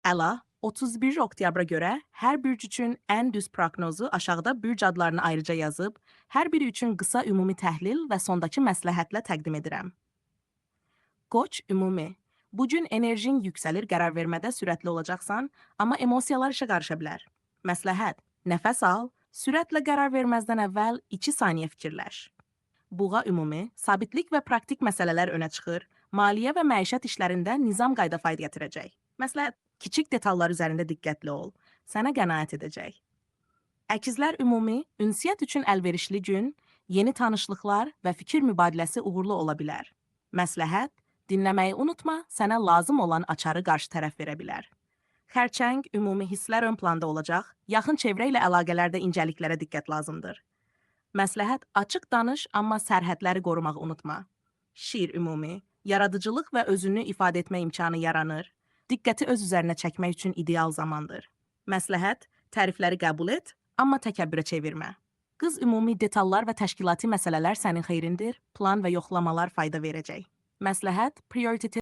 Əla, 31 oktyabra görə hər bürc üçün ən düz proqnozu aşağıda bürc adlarını ayrıca yazıb, hər biri üçün qısa ümumi təhlil və sondakı məsləhətlə təqdim edirəm. Qoç ümumi. Bu gün enerjin yüksəlir, qərar vermədə sürətli olacaqsan, amma emosiyalar işə qarışa bilər. Məsləhət: nəfəs al, sürətlə qərar verməzdən əvvəl 2 saniyə fikirləş. Buğa ümumi, sabitlik və praktik məsələlər önə çıxır, maliyyə və məişət işlərində nizam qayda fayda gətirəcək. Məsləhət: kiçik detallar üzərində diqqətli ol, sənə qənaət edəcək. Əkizlər ümumi, ünsiyyət üçün əlverişli gün, yeni tanışlıqlar və fikir mübadiləsi uğurlu ola bilər. Məsləhət: dinləməyi unutma, sənə lazım olan açarı qarşı tərəf verə bilər. Xərçəng ümumi hisslər ön planda olacaq, yaxın çevrə ilə əlaqələrdə incəliklərə diqqət lazımdır. Məsləhət: açıq danış, amma sərhədləri qorumağı unutma. Şir ümumi, yaradıcılıq və özünü ifadə etmə imkanı yaranır. Diqqəti öz üzərinə çəkmək üçün ideal zamandır. Məsləhət: tərifləri qəbul et, amma təkəbbürə çevirmə. Qız ümumi detallar və təşkilati məsələlər sənin xeyrindir, plan və yoxlamalar fayda verəcək. Məsləhət: prioritet